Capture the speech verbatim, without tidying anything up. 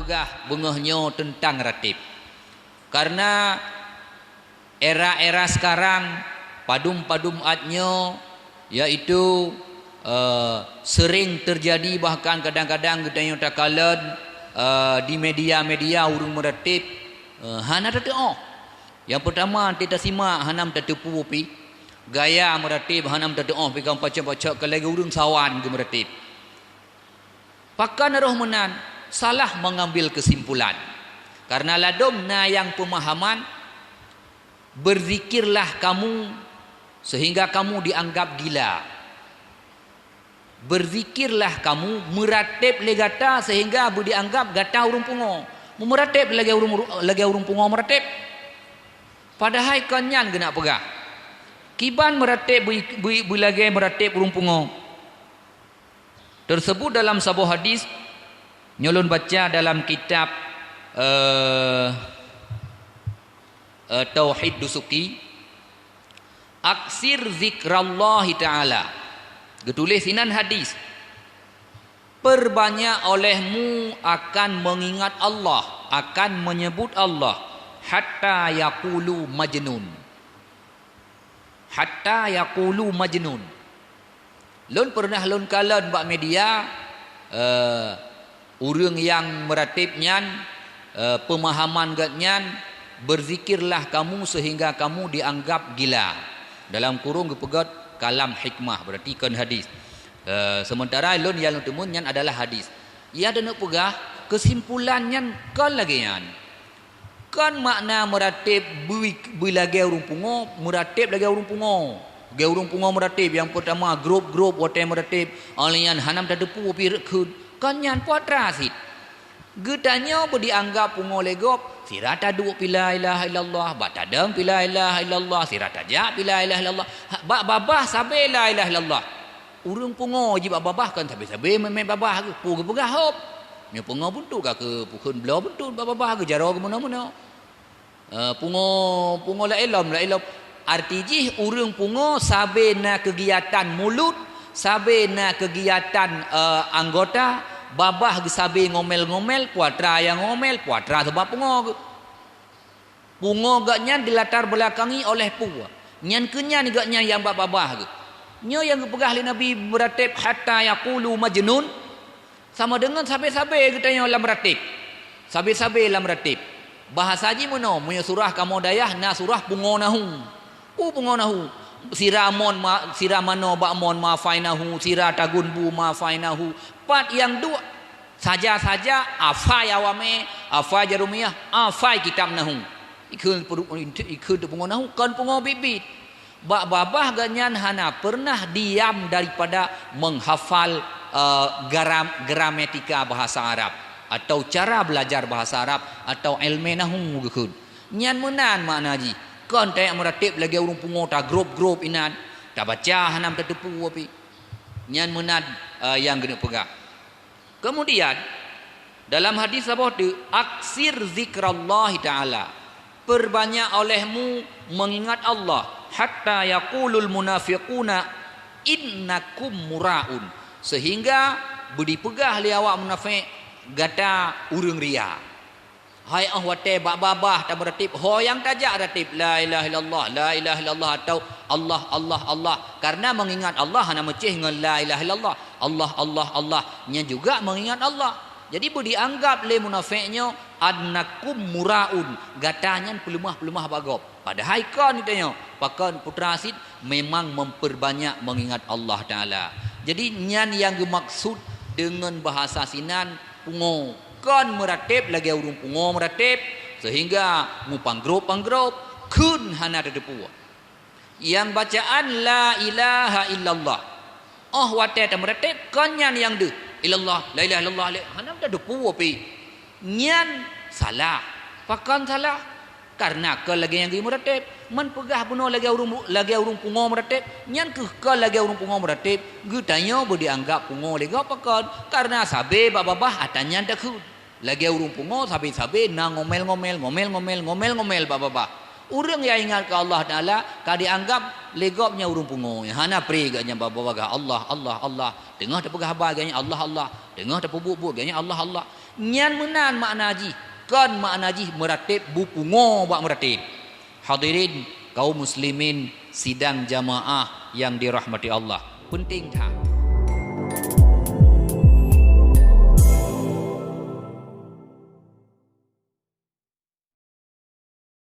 Peugah beungoh nyoe teuntang rateb. Karena era-era sekarang, padum-padum at nyoe, yaitu, eh, sering terjadi, bahkan kadang-kadang geutanyoe takalon, eh, di media-media ureuëng meurateb, eh, hana tateuoh. Yang pertama, teuta simak hana tateupeue pih, gaya meurateb hana tateuoh pih, kan pacok-pacok ka lagée ureuëng sawan geumeurateb. Pakon roh meunan, salah mengambil kesimpulan. Karena ladom na nyang pemahaman, "Berzikirlah kamu sehingga kamu dianggap gila." Berzikirlah kamu, meurateb lé gata sehingga beudianggap gata ureuëng pungo. Meurateb lagée ureuëng, lagée ureuëng pungo meurateb. Padahai kon nyan geunak peugah. Kiban meurateb beu, beu, beulagée meurateb ureuëng pungo. Tersebut dalam saboh hadis, nyoe lôn baca dalam kitab, eh, eh, Tauhid Dusuki, "Aksir zikrallahi ta'ala." Geutuléh sinan hadis, "Perbanyak olehmu akan mengingat Allah, akan menyebut Allah, hatta yaqulu majnun." Hatta yaqulu majnun. Lôn pernah lôn kalon bak media, eh, ureuëng nyang meurateb nyan, eh, pemahaman geuhnyan, "Berzikirlah kamu sehingga kamu dianggap gila." Dalam kurung geupeugét kalam hikmah, berarti kon hadis. Eh, sementara lôn nyang lôn teumeun nyan adalah hadis. Ia deuneuk peugah, kesimpulan nyan kon lagée nyan. Kon makna meurateb beu, beu lagée ureuëng pungo, meurateb lagée ureuëng pungo. Lagée ureuëng pungo meurateb, nyang peurtama grup-grup watée meurateb, óh lheueh nyan hana tateupeue pih rot kheun. Kon nyan peue atra cit. Geutanyoe beudianggap pungo lé gob, sira taduek pih la ilaha illallah, bak tadong pih la ilaha illallah, sira tajak pih la ilaha illallah. Ha, bak babah sabe la ilaha illallah. Ureuëng pungo jih bak babah kon sabe-sabe meumet babah geuh, peue geupeugah hop. Nyoe pungo beuntuk ka keu pukon bloe beuntuk bak babah geuh jaroe geumeunoe-meunoe. Eh, pungo, pungo laén lom, laén lom. Arti jih ureuëng pungo sabe na keugiatan mulut, sabe na keugiatan, eh, anggota, babah geuh sabe ngomel-ngomel, peue atra nyang ngomel, peue atra sabab pungo geuh. Pungo geuhnyan dilatar belakangi oleh peue? Nyan keuh nyan geuhnyan nyang bak babah geuh. Nyoe nyang geupeugah lé Nabi meurateb hatta yaqulu majnun, sama deungon sabe-sabe geutanyoe lam rateb. Sabe-sabe lam rateb. Bahasa jih meunoe, meunyoe surah kamoe dayah na surah pungo nahu. Peue pungo nahu? Sira mon ma-, sira manoe bak mon mafainahu, sira tagun bu mafainahu. Pat nyang duek Saja-saja afai awamé, afai jarumiyah, afai kitab nahu. Ikheun peuru-, ikheun teupungo nahu, kon pungo biet-biet. Bak babah geuhnyan hana pernah diam daripada menghafal, eh, garam-, gramatika bahasa Arab atau cara belajar bahasa Arab atau ilmu nahu geukheun. Nyan meunan makna jih. Kon tajak meurateb lagée ureuëng pungo tagrop-grop inan, tabaca hana tateupeue pih. Nyan meunan, eh, nyang geuneuk peugah. Kemudian, dalam hadis saboh teuk, "Aksir zikrallahi ta'ala." Perbanyak olehmu mengingat Allah, "Hatta yaqulul munafiquna innakum mura'un." Sehingga beudipeugah lé awak munafék, "Gata ureuëng ria." Hai óh watée bak babah tameuratéb, ho nyang tajak ratéb, "La ilaha illallah, la ilaha illallah," atau "Allah, Allah, Allah." Karena mengingat Allah hana meucéh ngon "La ilaha illallah." Allah, Allah, Allah, nyan juga mengingat Allah. Jadi beudianggap lé munafék nyoe, "Annakum mura'un," gata nyan peuleumah-peuleumah bak gob. Padahai kon geutanyoe, pakon peue teuma cit, memang memperbanyak mengingat Allah Taala. Jadi nyan nyang geumaksud deungon bahasa sinan pungo. Kon meuratéb lagée ureuëng pungo meuratéb, sehingga mupanggrop-panggrop, kheun hana tateupeue. Nyang bacaan la ilaha illallah, óh watée tameuratéb, kon nyan nyang deuh, illallah, la ilaha illallah, la, hana tateupeue pih. Nyan salah. Pakon salah? Karena kon lagée nyang geumeuratéb. Man peugah bunoe lagée ureuëng, lagée ureuëng pungo meuratéb, nyan kheueh kon lagée ureuëng pungo meuratéb. Geutanyoe beudianggap pungo lé gob pakon? Karena sabe bak babah atra nyan takheun. Lagée ureuëng pungo sabe-sabe na ngomel-ngomel, ngomel-ngomel, ngomel-ngomel bak babah. Ureuëng nyang ingat keu Allah Taala ka dianggap lé gob nyan ureuëng pungo, nyang hana pré geuhnyan bak babah, Allah, Allah, Allah. Teungoh tapeugah haba geuhnyan Allah, Allah. Teungoh tapeubuet-buet geuhnyan Allah, Allah. Nyan meunan makna jih, kon makna jih meuratéb bupungo bak meuratéb. Hadirin kaum muslimin sidang jamaah yang dirahmati Allah, penting that.